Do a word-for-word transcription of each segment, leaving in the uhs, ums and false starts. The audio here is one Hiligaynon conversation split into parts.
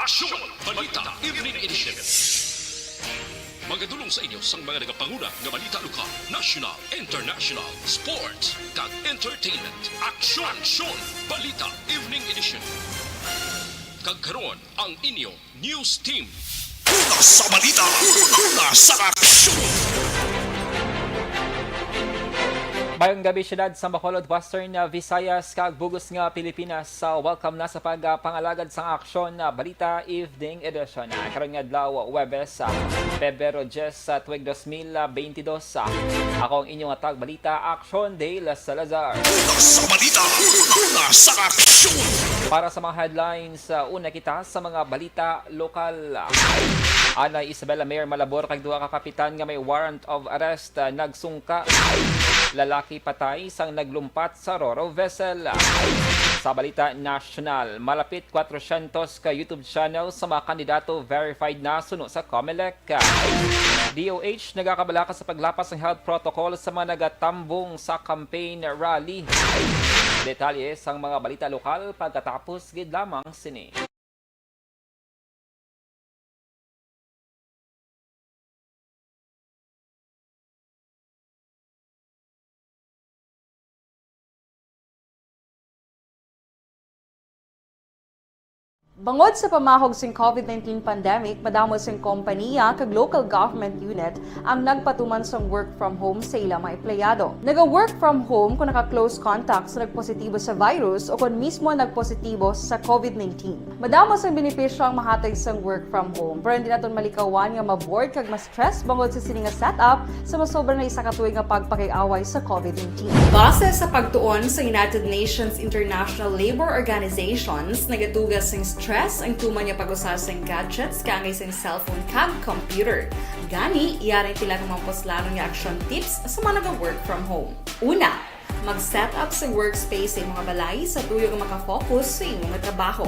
Aksyon! Balita Evening Edition. Magadulong sa inyo sang mga nagapanguna nga balita lokal, national, international, sports, kag entertainment. Aksyon! Aksyon! Balita Evening Edition. Kag karon, ang inyo news team. Una sa balita, una sa aksyon. Mayong gabi, siyudad sa Bacolod, Western, uh, Visayas, kag bug-os nga Pilipinas. Uh, welcome na sa pagpangalagad sang aksyon, uh, balita evening edition. Uh, karon nga adlaw, Huwebes, uh, Pebrero diyes, uh, tuig dos mil beintidos. Uh, ako ang inyong tagbalita, Aksyon Dale Salazar. Una sa balita, una sa aksyon. Para sa mga headlines, uh, una kita sa mga balita lokal. Anay Isabela, Mayor Malabor kag duha ka kapitan nga may warrant of arrest, ah, nagsungka. Lalaki patay sang naglumpat sa Roro vessel. Sa balita nasyonal, malapit kwatrosyentos ka YouTube channel sa mga kandidato verified na suno sa Comelec. D O H nagakabalaka sa paglapas sang health protocol sa mga nagatambong sa campaign rally. Detalye sang mga balita lokal pagkatapos gid lamang sini. Bangod sa pamahog sing covid nineteen pandemic, madamo sing kompaniya kag local government unit ang nagpatuman sang work from home sa ilang mga empleyado. Naga-work from home kon naka-close contact sa nagpositibo sa virus o kon mismo nagpositibo sa covid nineteen. Madamo sang benepisyo ang mahatag sang work from home, pero hindi naton malikawan nga ma-bored kag ma-stress bangod sa sini nga setup sa masobra na isa ka tuig nga pagpakig-away sa covid nineteen. Base sa pagtuon sa United Nations International Labour Organizations, nagatuga sing stress ang tuman nga pag-usa sang gadgets kaangay sang cellphone kag computer. Gani, yari ang pila ka mga puslanon nga action tips sa mga naga-work from home. Una, mag-set up sa workspace sa imong balay sa tuyo nga makafocus sa imong trabaho.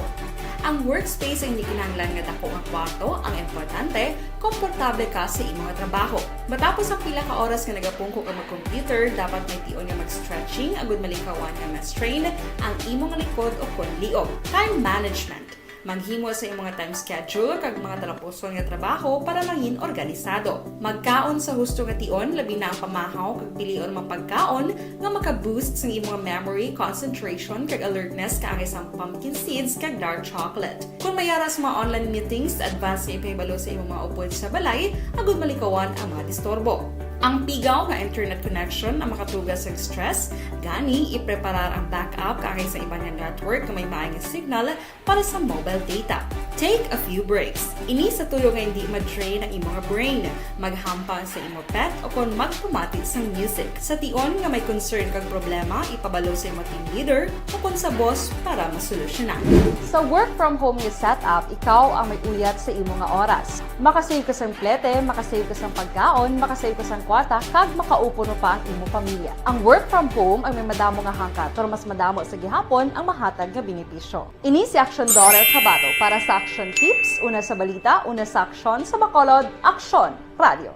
Ang workspace ay hindi kinahanglan nga dako nga kwarto, ang importante, komportable ka sa imong trabaho. Matapos ang pila ka oras nga nagapungko ka mag-computer, dapat may tion nga mag-stretching agud malikawan nga ma-strain ang imong likod o kon liog. Time management. Maghimo sa imong time schedule kag mga talapuson nga trabaho para mangin organisado. Magkaon sa husto nga tion, labi na ang pamahaw kag pilion mga pagkaon nga maka-boost sang imong memory, concentration, kag alertness kaangay sang pumpkin seeds kag dark chocolate. Kon may ara sa mga online meetings, advance nga ipahibalo sa imong mga upod sa balay agud malikawan ang mga disturbo. Ang pigaw nga internet connection ang makatuga sang stress, gani ipreparar ang backup kaangay sa iban nga network nga may maay nga signal para sa mobile data. Take a few breaks. Ini sa tuyo nga hindi ma-drain ang imo nga brain. Maghampang sa imo pet o kon magpamati sang music. Sa tion nga may concern kag problema, ipabalo sa imo team leader o kon sa boss para masolusyonan. Sa work from home nga setup, ikaw ang may uyat sa imo nga oras. Makasave ka sang plete, makasave ka sang pagkaon, makasave ka sang kwarta, kag makaupuno pa ang imo pamilya. Ang work from home ang may madamo nga hangkat, pero mas madamo sa gihapon ang mahatag nga benepisyo. Ini si Action Daughter Cabato para sa Action Tips, una sa balita, una sa aksyon, sa Bacolod, Aksyon Radio.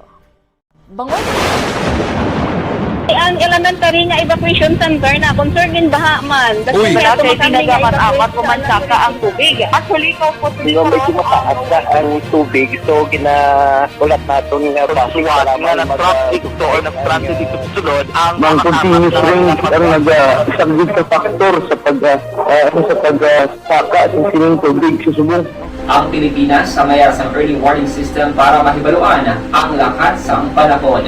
Bangod Ang elementary nga evacuation center na concern in baha man. Uy. Dati tinaga man amat ko man saka ang tubig. Actually, ikaw po, di ba, medyo mataas na ang tubig, so gina-, ulat naton nga basi suwat nga kailangan nag-traffic mag-, to or nag-transit dito sa sulod ang mga continuous rain ang nag-, ah, isa gid sa factor sa pag, ah, ah, sa pag, ah, saka sa sining tubig sa subong. Ang Pilipinas ang may ara sang early warning system para mahibaluan ang lakat sang panahon.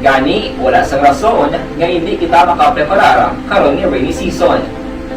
Gani, wala sang rason nga hindi kita makapreparar karon nga rainy season.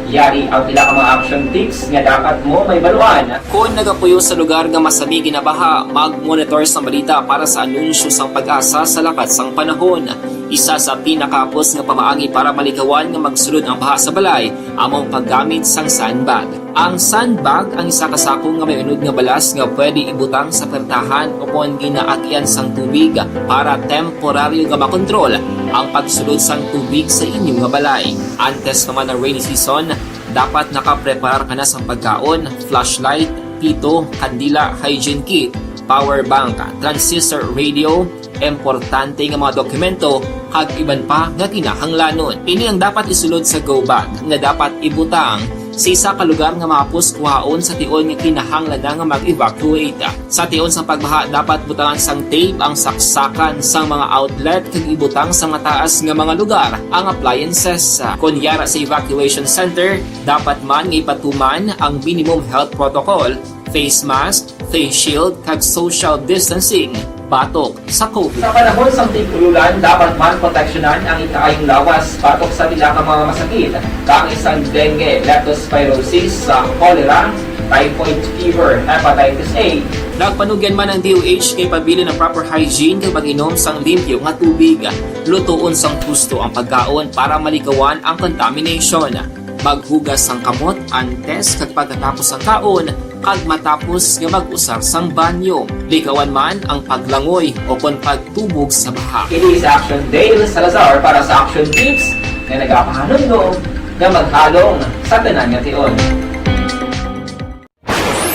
Yari ang pila ka mga action tips nga dapat mo mahibaluan. Kon nagapuyo sa lugar nga masami ginabaha, mag-monitor sang balita para sa anunsyo sang PAGASA sa lakat sang panahon. Isa sa pinakahapos nga pamaagi para malikawan nga magsulod ang baha sa balay amo ang paggamit sang sandbag. Ang sandbag ang isa ka sako nga may unod nga balas nga pwede ibutang sa pertahan o kon ginaagyan sang tubig para temporaryo nga makontrol ang pagsulod sang tubig sa inyo nga balay. Antes pa man ang rainy season, dapat nakapreparar ka na sang pagkaon, flashlight, pito, kandila, hygiene kit, power bank, transistor radio, importante nga mga dokumento, kag iban pa nga kinahanglanon. Ini ang dapat isulod sa go bag nga dapat ibutang Sa isa ka lugar nga mahapos kuhaon sa tion nga kinahanglan na nga mag-evacuate. Sa tion sang pagbaha, dapat butangan sang tape ang saksakan sang mga outlet kag ibutang sa mataas nga mga lugar ang appliances. Kon yara sa evacuation center, dapat man nga ipatuman ang minimum health protocol, face mask, face shield, kag social distancing batok sa COVID. Sa panahon sang tig-ulan, dapat man proteksyonan ang ikaayong lawas batok sa pila ka mga masakit, kaangay sang dengue, leptospirosis, sa cholera, typhoid fever, hepatitis A. Nagpanugyan man ang D O H nga ipabilin ang proper hygiene kag mag-inom sang limpyo nga tubig. Lutoon sang husto ang pagkaon para maligawan ang contamination. Maghugas sang kamot antes kag pagkatapos sang kaon, kag matapos nga mag-usar sang banyo. Ligawan man ang paglangoy o kon pagtubog sa baha. Kini si Action Dale Salazar para sa Action Tips nga nagapahanumdom nga maghalong sa tanan nga tion.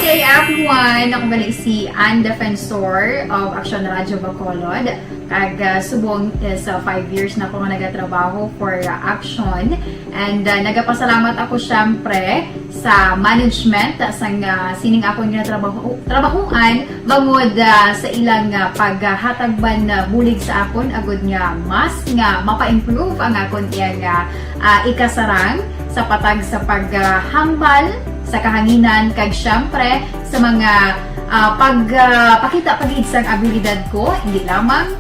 Good day, everyone. Ako gali si Ann Defensor of Action Radio Bacolod. Kag, ah, subong is, ah, five years na ako nga nagatrabaho for, ah, Action. And, ah, nagapasalamat ako, syempre, sa management, ah, sang, ah, sining akon nga trabaho, trabahuan, bangod, ah, sa ilang, ah, paghatag man, ah, bulig sa akon, agud nga mas nga mapa-improve ang akon iyang, ah, ah, ikasarang sa patag sa paghambal sa kahanginan, kag syempre sa mga, ah, pag, ah, pakita pa gid sang abilidad ko, hindi lamang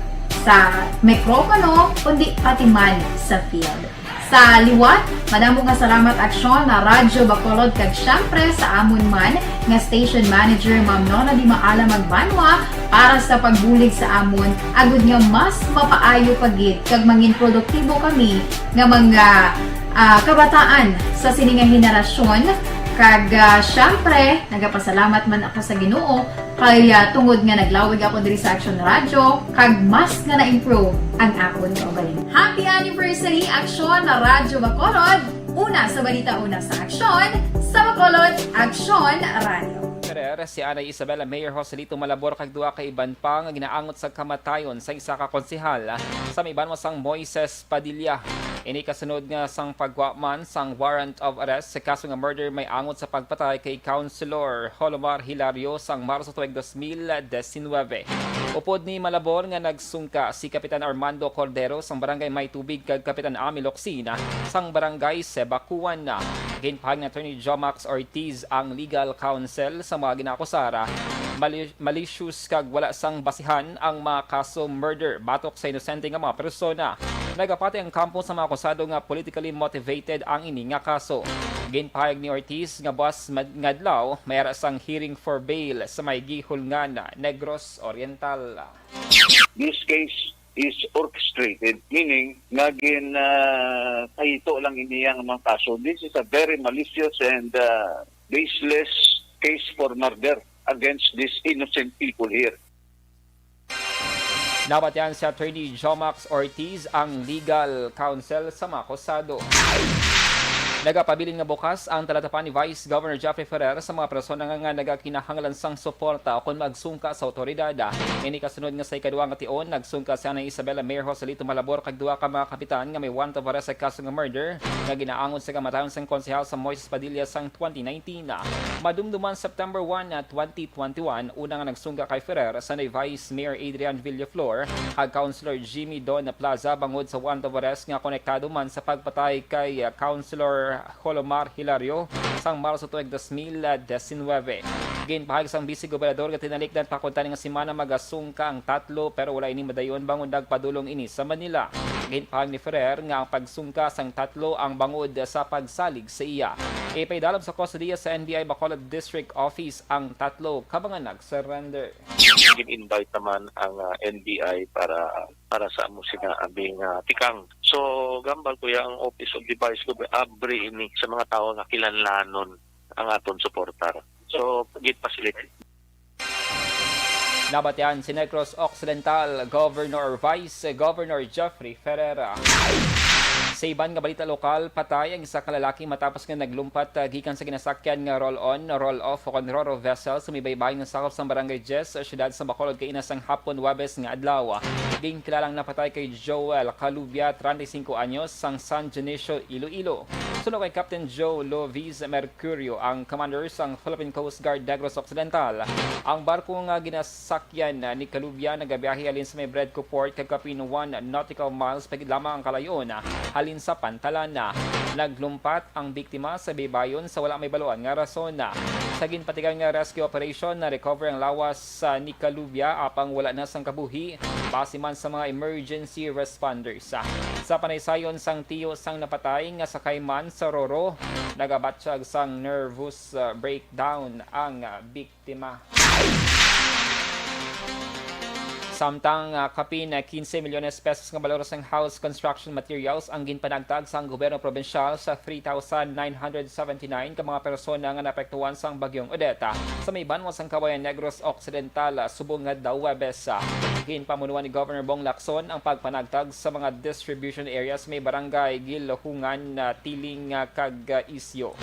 sa mikropono, kundi pati man sa field. Sa liwat, madamo nga salamat, Aksyon, na Radyo Bacolod, kag syempre sa amon man nga station manager, Ma'am Nona Di Maala Magbanwa, para sa pagbulig sa amon, agud nga mas mapaayo pa gid kag mangin produktibo kami nga mga, ah, kabataan sa sini nga henerasyon. Kag, ah, syempre, nagapasalamat man ako sa Ginoo kay, ah, tungod nga naglawig ako diri sa Action Radio, kag mas nga na-improve ang akon kaugalingon. Happy anniversary, Aksyon na Radyo Bacolod! Una sa balita, una sa aksyon, sa Bacolod, Aksyon Radio. Ferrer, si Anay Isabela Mayor Joselito Malabor kag duha ka iban pa nga ginaangot sa kamatayon sa isa ka konsehal sa may banwa sang Moises Padilla. Ini kasunod nga sang pagwa man sang warrant of arrest sa kaso nga murder may angot sa pagpatay kay Councilor Jolomar Hilario sang Marso tuig dos mil diecinuebe. Upod ni Malabor nga nagsungka si Kapitan Armando Cordero sang Barangay May Tubig kag Kapitan Ami Locsin sang Barangay Sebacuan. Ginpahayag ni Attorney Jomax Ortiz ang legal counsel sa mga ginaakusar, mali-, malicious kag wala sang basihan ang mga kaso murder batok sa inosente nga mga persona. Nagapati ang kampo sa mga akusado nga politically motivated ang ini nga kaso. Ginpahayag ni Ortiz nga buas mad-, nga adlaw may ara sang hearing for bail sa may Guihulngan, Negros Oriental. This case is orchestrated, meaning nga gin, ah, kahito lang iniya nga mga kaso. This is a very malicious and, ah, baseless case for murder against these innocent people here. Nabatian si Attorney Jomax Ortiz ang legal counsel sa mga akusado. Nagapabilin nga bukas ang talatapan ni Vice Governor Jeffrey Ferrer sa mga persona nga, nga nagakinahanglan sang suporta o kon magsungka sa awtoridad. Ini kasunod nga sa ikaduha nga tion, nagsungka si Anay Isabela Mayor Joselito Malabor kag duha ka mga kapitan nga may warrant of arrest sa kaso nga murder nga ginaangot sa kamatayon sang konsehal sa Moises Padilla sang twenty nineteen. Madumduman September one, twenty twenty-one, una nga nagsungka kay Ferrer sa ni Vice Mayor Adrian Villaflor kag Councilor Jimmy Don Plaza bangod sa warrant of arrest nga konektado man sa pagpatay kay, ah, Councilor Jolomar Hilario sang Marso tuig dos mil diecinuebe. Ginpahayag sang Vice Gobernador nga tinalikdan pa kuntani nga semana magasungka ang tatlo, pero wala ini madayon bangod nagpadulong ini sa Manila. Ginpahayag ni Ferrer nga ang pagsungka sang tatlo ang bangod sa pagsalig sa iya. Ipaidalom sa kustodiya sa N B I Bacolod District Office ang tatlo ka mga nag-surrender. Gin-invite naman ang, ah, N B I para, para sa amo sina aming, ah, tikang. So, gambal ko ya ang Office of the Vice Gov abri ini sa mga tawo nga kinahanglanon ang aton suporta. So, gid facilitate. Nabatian si Negros Occidental Governor Vice Governor Jeffrey Ferrer. Sa iban nga balita lokal, patay ang isa ka lalaki matapos nga naglumpat, ah, gikan sa ginasakyan nga roll-on, roll-off o kon ro-ro vessel sa may baybayon nga sakop sa Barangay Diez, siyudad sa Bacolod, kaina sang hapon, Huwebes nga adlaw. Ginkilalang napatay kay Joel Calubia, treinta y cinco anyos, sang San Dionisio, Iloilo. Suno kay Captain Joe Lovis Mercurio, ang commander sang Philippine Coast Guard Negros Occidental, ang barko nga ginasakyan ni Calubia nagabiyahe halin sa may Bredco Port kag kapin one nautical miles pa gid lamang ang kalayon halin sa pantalan. Naglumpat ang biktima sa baybayon sa wala may baluan nga rason. Sa ginpatigayon nga rescue operation, na-recover ang lawas, ah, ni Calubia, apang wala na sang kabuhi, base man sa mga emergency responders. Sa panaysayon sang tiyo sang napatay nga sakay man sa Roro, nagabatyag sang nervous, ah, breakdown ang, ah, biktima. Samtang, ah, kapin, ah, quince milyones pesos nga balor sang house construction materials ang ginpanagtag sang gobyerno probinsyal sa three thousand nine hundred seventy-nine ka mga persona nga naapektuhan sang Bagyong Odette, ah, sa may banwa sang Cauayan Negros Occidental, ah, subong nga Huwebes. Ah, ginpamunuan ni Governor Bong Lacson ang pagpanagtag sa mga distribution areas may barangay Gilhungan, ah, Tiling, ah, kag, ah, Isyo.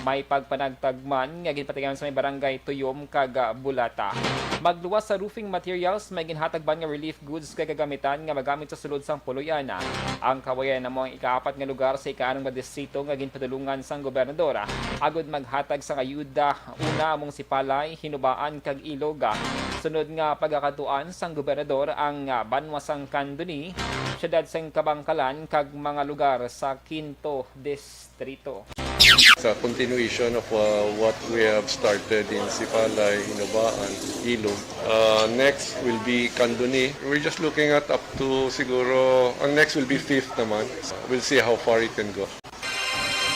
May pagpanagtag man nga ginpatigayon sa may barangay Tuyom kag, ah, Bulata. Magluwas sa roofing materials, may ginhatag man nga relief goods kag kagamitan nga magamit sa sulod sang puloy-an. Ang Cauayan amo ang ikaapat nga lugar sa ika-anom nga distrito nga ginpadulungan sang gobernador, ah, agud maghatag sang ayuda. Una among Sipalay, Hinubaan kag Ilog. Sunod nga pagakadtuan sang gobernador ang, ah, banwa sang Candoni, siyudad sang Kabankalan kag mga lugar sa Quinto Distrito. It's a continuation of, uh, what we have started in Sipalay, Hinubaan, Ilog. Uh, next will be Candoni. We're just looking at up to siguro, ang next will be fifth naman. We'll see how far it can go.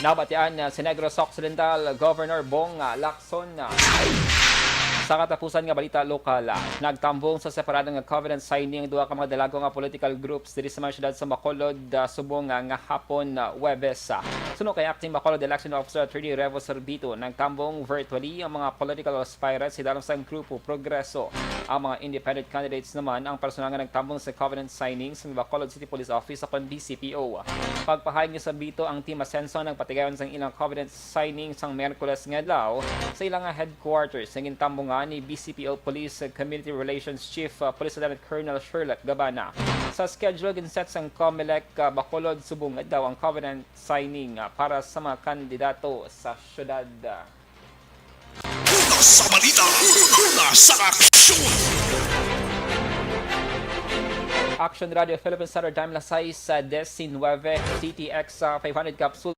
Nabatian, uh, si Negros Occidental Governor Bong, uh, Lacson, uh, sa katapusan nga balita lokal, uh, nagtambong sa separado nga covenant signing ang duha ka mga dalago nga political groups diri sa mga syudad sa Bacolod, uh, subong, uh, nga hapon, uh, Huwebes. Uh, suno kay Acting Bacolod Election Officer Attorney Revo Sorbito, nagtambong virtually ang mga political aspirants sa ilalim sang Grupo Progreso. Ang mga independent candidates naman ang personal nga nagtambong sa covenant signing sa Bacolod City Police Office ukon B C P O. Pagpahayag ni Sorbito, ang Team Asenso nagpatigayon sang ilang covenant signing sang Miyerkules nga adlaw sa ilang headquarters nga gintambungan ni B C P O Police Community Relations Chief, uh, Police Lieutenant Colonel Sherlock Gabana. Sa schedule, ginset sang Comelec, uh, Bacolod subong adlaw ang covenant signing, uh, para sa mga kandidato sa syudad. Una sa balita, una sa aksyon. Action Radio Philippine Standard Time, alas sais, uh, disinwebe, C T X, uh, five hundred capsule.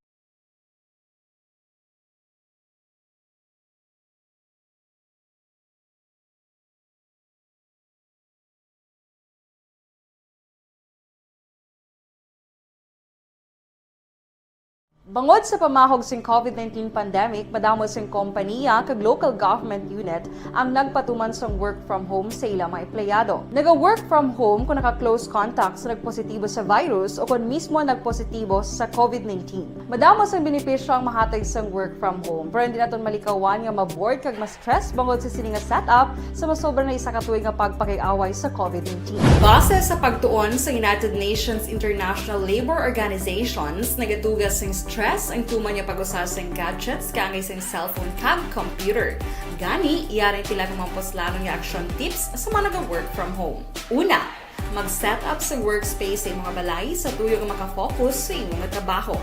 Bangod sa pamahog sing COVID nineteen pandemic, madamo sing kompaniya kag local government unit ang nagpatuman sang work from home sa ila mga empleyado. Naga-work from home kon naka-close contact sa nagpositibo sa virus o kon mismo nagpositibo sa COVID nineteen. Madamo sang benepisyo ang mahatag sang work from home, pero hindi naton malikawan nga ma-bored kag ma-stress bangod sa sini nga setup sa masobra na isa ka tuig nga pagpakig-away sa COVID nineteen. Base sa pagtuon sa United Nations International Labour Organizations, nagatuga sing stress ang tuman nga pag-usa sing gadgets kaangay sing cellphone kag computer. Gani, yari ang pila ka mga puslanon nga action tips sa mga naga-work from home. Una, mag-set up sa workspace sa imo nga balay sa tuyo nga maka-focus sa imo nga trabaho.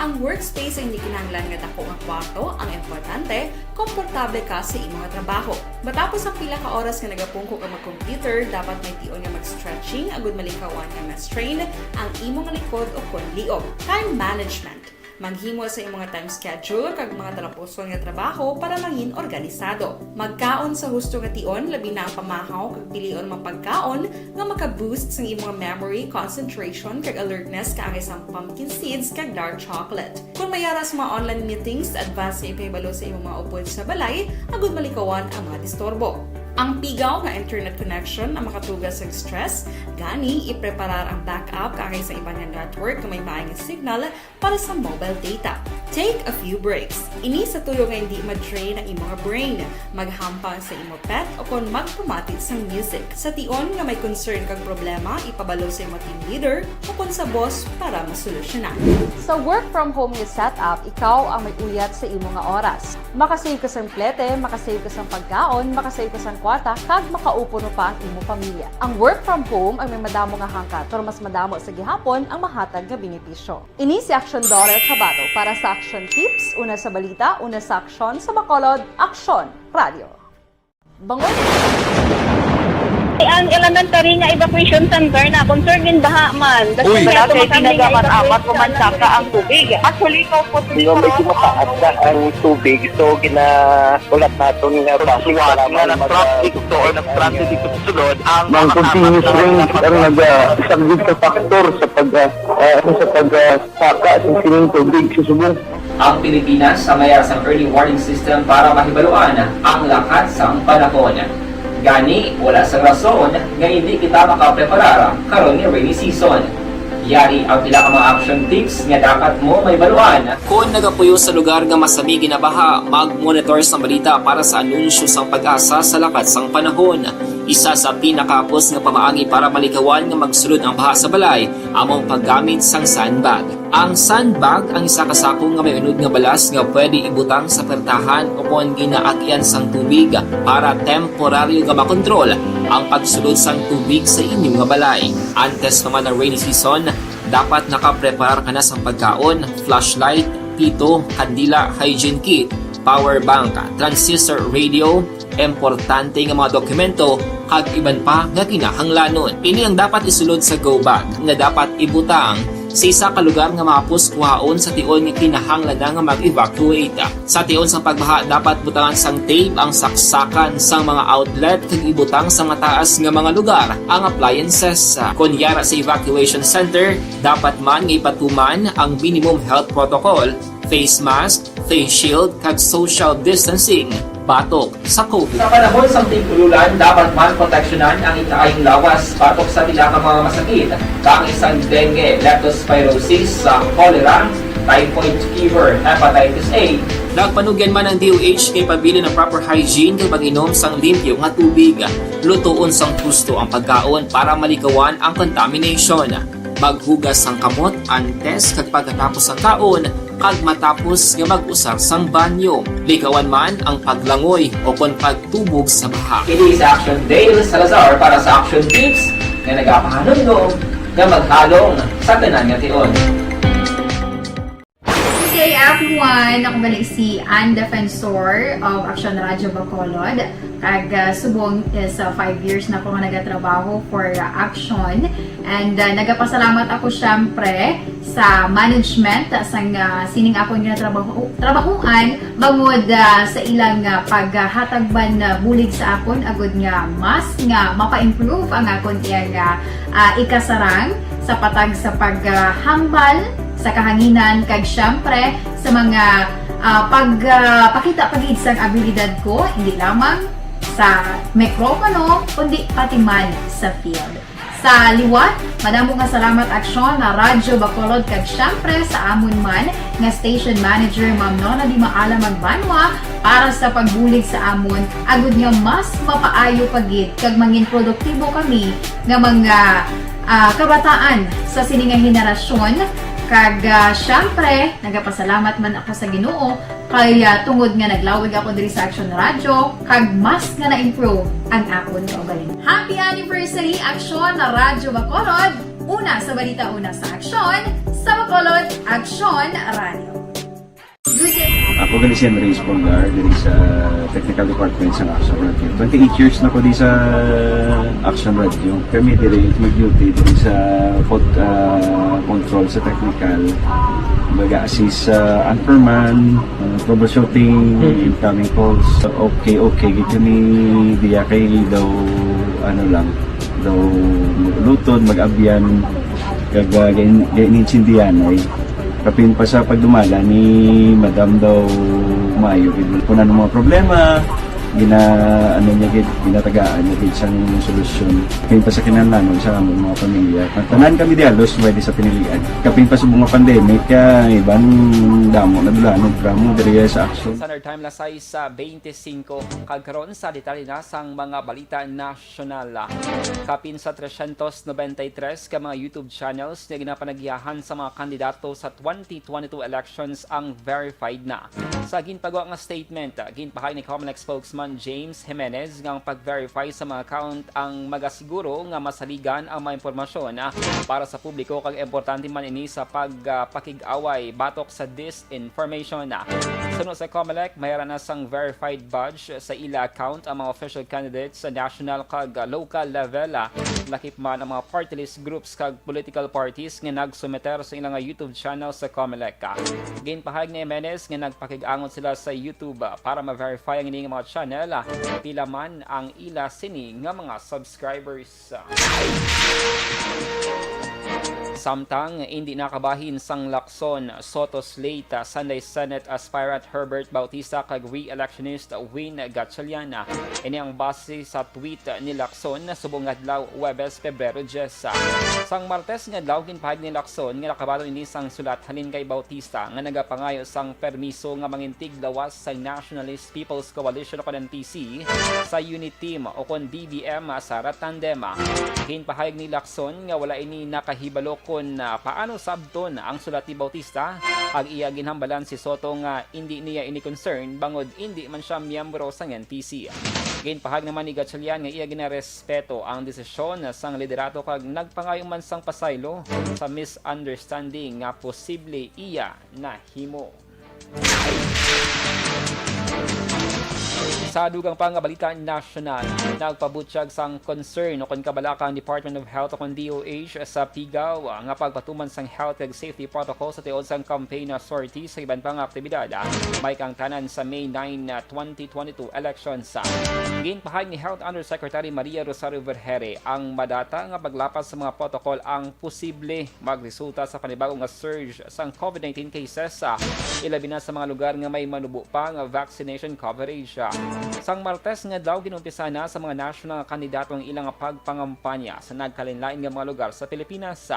Ang workspace ay hindi kinahanglan nga dako nga kwarto, ang importante, komportable ka sa imo nga trabaho. Matapos ang pila ka oras nga nagapungko ka mag-computer, dapat may tion nga mag-stretching agud malikawan nga ma-strain ang imo nga likod o kon liog. Time management. Maghimo sa imo nga time schedule kag mga talapuson nga trabaho para mangin organisado. Magkaon sa husto nga tion, labi na ang pamahaw kag pilion mga pagkaon nga maka-boost sang imo nga memory, concentration, kag alertness kaangay sang pumpkin seeds kag dark chocolate. Kon may ara sa mga online meetings, advance nga ipahibalo sa imo mga upod sa balay agud malikawan ang mga disturbo. Ang pigaw nga internet connection ang makatuga sa stress, gani ipreparar ang backup kaangay sa iban nga network nga may maay nga signal para sa mobile data. Take a few breaks. Ini sa tuyo nga hindi ma-drain ang imo nga brain. Maghampang sa imo pet o kon magpamati sang music. Sa tion nga may concern kag problema, ipabalo sa imo team leader o kon sa boss para masolusyonan. Sa work from home nga setup, ikaw ang may uyat sa imo nga oras. Makasave ka sang plete, makasave ka sang pagkaon, makasave ka sang bata kag makaupo no pa ang imo pamilya. Ang work from home ay may madamo nga hangkat, pero mas madamo sa gihapon ang mahatag nga benepisyo. Ini si Action Daughter Kabato para sa Action Tips, una sa balita, una sa aksyon, sa Bacolod, Aksyon Radio. Bangod. Ang elementary nga evacuation center na concern in baha man. Uy. Wala kay pinagamat-amat ko man saka ang tubig. Actually, ikaw po. Di ba, medyo mataas na ang tubig, so gina-, ulat naton nga traffic, salamat, nga nag-traffic, so nag-traffic dito sa sulod ang mga continuous rain ang nag-, ah, isang sa factor sa pag, ah, ah, ano, sa pag, ah, saka sa sining tubig sa subong. Ang Pilipinas sa mayar sang early warning system para mahibaluan ang lakat sang panahon. Gani, wala sang rason nga hindi kita makapreparar karon nga rainy season. Yari ang pila ka mga action tips nga dapat mo mahibaluan. Kon nagapuyo sa lugar nga masami ginabaha, mag-monitor sang balita para sa anunsyo sang PAGASA sa lakat sang panahon. Isa sa pinakahapos nga pamaagi para malikawan nga magsulod ang baha sa balay amo ang paggamit sang sandbag. Ang sandbag ang isa ka sako nga may unod nga balas nga pwede ibutang sa pertahan o kon ginaagyan sang tubig para temporaryo nga makontrol ang pagsulod sang tubig sa inyo nga balay. Antes pa man ang rainy season, dapat nakapreparar ka na sang pagkaon, flashlight, pito, kandila, hygiene kit, power bank, transistor radio, importante nga mga dokumento, kag iban pa nga kinahanglanon. Ini ang dapat isulod sa go bag nga dapat ibutang sa isa ka lugar nga mahapos kuhaon sa tion nga kinahanglan na nga mag-evacuate. Sa tion sang pagbaha, dapat butangan sang tape ang saksakan sang mga outlet kag ibutang sa mataas nga mga lugar ang appliances. Kon yara sa evacuation center, dapat man nga ipatuman ang minimum health protocol, face mask, face shield, kag social distancing batok sa COVID. Sa panahon sang tig-ululan, dapat man proteksyonan ang ikaayong lawas batok sa pila ka mga masakit, kaangay sang dengue, leptospirosis, sa cholera, typhoid fever, hepatitis A. Nagpanugyan man ang D O H kay pabilin ang proper hygiene kag pag-inom sang limpyo nga tubig. Lutoon sang husto ang pagkaon para malikawan ang contamination. Maghugas sang kamot antes kag pagkatapos sang kaon, kag matapos nga mag-usar sang banyo. Likawan man ang paglangoy o kon pagtubog sa baha. Ini si Action Dale Salazar para sa Action Tips nga nagapahanumdom nga maghalong sa tanan nga tion. Good day, everyone! Ako gali si Ann Defensor of Action Radio Bacolod. Kag, ah, subong is, ah, five years na ko nga nagatrabaho for, ah, Action. And, ah, nagapasalamat ako, syempre, sa management, ah, sang, ah, sining akon nga trabaho, trabahuan, bangod, ah, sa ilang, ah, paghatag man, ah, bulig sa akon, agud nga mas nga mapa-improve ang akon iyang, ah, ah, ikasarang sa patag sa paghambal sa kahanginan, kag, syempre, sa mga, ah, pag, ah, pakita pa gid sang abilidad ko, hindi lamang sa mikropono, kundi pati man sa field. Sa liwat, madamo nga salamat, Aksyon, na Radyo Bacolod, kag, syempre, sa amon man nga station manager, Ma'am Nona Di Maala Magbanwa, para sa pagbulig sa amon, agud nga mas mapaayo pa gid kag mangin produktibo kami nga mga, ah, kabataan sa sini nga henerasyon. Kag, ah, syempre, nagapasalamat man ako sa Ginoo kay, ah, tungod nga naglawig ako diri sa Action Radio, kag mas nga na-improve ang akon kaugalingon. Happy anniversary, Action Radyo Bacolod! Una sa balita, una sa aksyon, sa Bacolod, Action Radio. Good day. Ako gali si Andres Polgar, diri sa technical department sa Action Radio. Twenty-eight years na ko di sa Action Radio. Kami diri mag-duty diri sa pod-, ah, control sa technical. Baga assist sa anchorman, ah, troubleshooting, Mhm. incoming calls. Okay, okay gid kami diya kay daw, ano lang, daw maglutod, mag-abyan, kag, ah, gain-, gainintindihan ay. Kapin pa sa pagdumala ni Madam daw maayo gid. Kung ano mga problema, gina-, ano niya gid, ginatagaan niya gid sang solusyon. Kapin pa sa kinahanglanon sa among mga pamilya. Tanan kami di halos pwede sa pinilian. Kapin pa subong nga pandemic, ah, iban damo na dulanog, drama diri sa aksyon. Standard Time, alas sais sa twenty-five, kag karon sa detalye na sang mga balita na nasyonal. Kapin sa trescientos noventa y tres ka mga YouTube channels nga ginapanagiahan sa mga kandidato sa twenty twenty-two elections ang verified na. Sa ginpagawa nga statement, ginpahayag ni Comelec spokesman James Jimenez nga ang pag-verify sa mga account ang magasiguro nga masaligan ang mga impormasyon, ah, para sa publiko, kag importante man ini sa pag, ah, pakig-away batok sa disinformation, ah. Suno sa Comelec, may ara na sang verified badge sa ila account ang mga official candidates sa national kag, ah, local level, ah. Lakip man ang mga party list groups kag political parties nga nagsumeter sa ilang YouTube channel sa Comelec. Ginpahayag ni Jimenez nga nagpakig-angot sila sa YouTube, ah, para ma-verify ang ini nga mga channel, ah, pila man ang ila sini nga mga subscribers. Samtang indi nakabahin sang Lacson, Soto slate, ah, Sanday Senate aspirant Herbert Bautista kag re-electionist Win Gatchalian. Ini ang base sa tweet ni Lacson subong nga adlaw, Huwebes, Pebrero diyes. Sang Martes nga adlaw, ginpahayag ni Lacson nga nakabalon ini sang sulat halin kay Bautista nga nagapangayo sang permiso nga mangintig lawas sang Nationalist People's Coalition o kon N P C sa unit team o kon D B M sa Ratandem. Ginpahayag ni Lacson nga wala ini nakahibalo kon, ah, paano sabton ang sulat ni Bautista, kag iya ginhambalan si Soto nga indi niya ini concern bangod indi man sia miyembro sang N P C. Ginpahayag naman ni Gatchalian nga iya ginarespeto ang desisyon sang liderato kag nagpangayo man sang pasaylo sa misunderstanding nga posible iya nahimo. Sa dugang pa nga balita nasyonal, nagpabutyag sang concern o kon kabalaka ang Department of Health o kon D O H sa pigaw nga pagpatuman sang health kag safety protocol sa tiod sang campaign sortie sa iban pa nga aktibidad, ah, may kaangtanan sa May nine, ah, twenty twenty-two elections. Ginpahayag ni Health Undersecretary Maria Rosario Vergeire ang madata nga paglapas sa mga protocol ang posible magresulta sa panibago nga surge sang COVID nineteen cases, ah, ilabi na sa mga lugar nga may manubo pa nga vaccination coverage. Sang Martes nga adlaw, ginumpisa na sa mga national nga kandidato ang ilang pagpangampanya sa nagkalainlain nga mga lugar sa Pilipinas.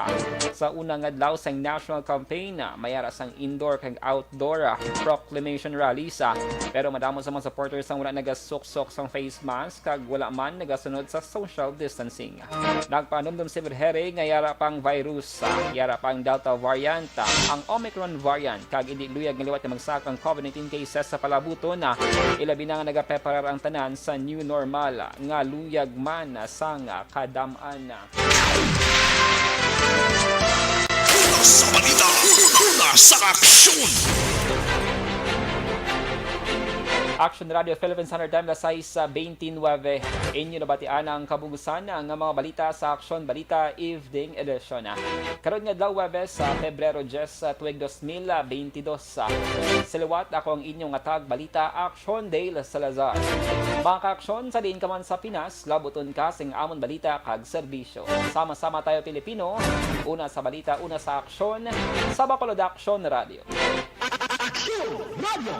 Sa una nga adlaw sang national campaign, may ara sang indoor kag outdoor, ah, proclamation rallies, ah, pero madamo sa mga supporters ang wala nagasuksok sang face mask kag wala man nagasunod sa social distancing. Nagpaanumdom si Vergeire nga yara pang virus, ah, yara pang Delta variant, ah, ang Omicron variant, kag indi luyag nga liwat nga magsaka ang COVID nineteen cases sa palabuton, ah, ilabi na nga nagapreparar ang tanan sa new normal, ah, nga luyag man, ah, sang, ah, kadam-an. Una sa balita, una sa aksyon. Action Radio Philippine Standard Time, alas sais beintinuebe. Inyo nabatian ang kabug-usan nga mga balita sa Aksyon Balita Evening Edition. Karon nga adlaw, Huwebes, sa Pebrero diyes, sa tuig dos mil beintidos. Sa liwat, ako ang inyong atag balita, Aksyon Dale Salazar. Mga kaaksyon, sa diin ka man sa Pinas, labuton ka sing amon balita kag serbisyo. Sama-sama tayo, Pilipino. Una sa balita, una sa aksyon, sa Bacolod Action Radio. Action Radio.